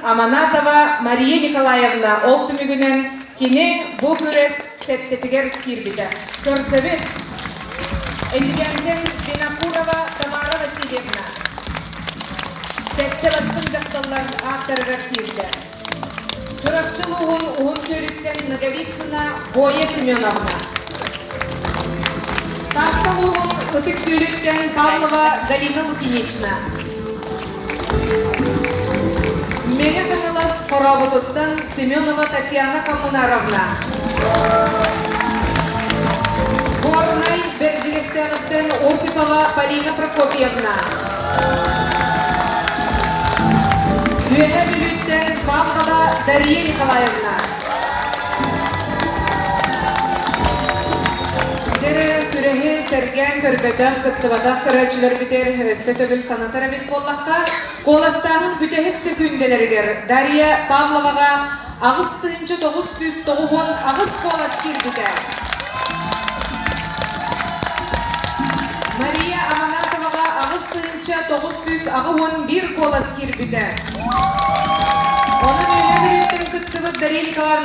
Аманатова Мария Николаевна ол түмүгүнэн кини бу күрэс сэттэтигэр киирбитэ. Көрсөбүт! Эдьигээнтэн Винокурова Тамара Васильевна сэттэ бастыҥ дьахталлар ааттарыгар киирдэ. Чурапчы улууһун Уһун Күөлүттэн Ноговицына Боя Семеновна. Таатта улууһун Ытык Күөлүттэн Павлова Галина Лукинична. Мэҥэ Хаҥалас Хорообутуттан Семенова Татьяна Коммунаровна. Горнай Бэрдьигэстээҕиттэн Осипова Полина Прокопьевна. Үөһээ Бүлүүттэн Павлова Дария Николаевна. Дьэрэ күрэһи сэргээн көрбөтөх, кыттыбатах көрөөччүлэрбитигэр өссө төгүл санатар эбит буоллахха, куоластааһын бүтэһик сөкүүндэлэригэр Дарья Павловаҕа 8998 куолас киирбитэ. Мария Аманатоваҕа 8981 куолас киирбитэ.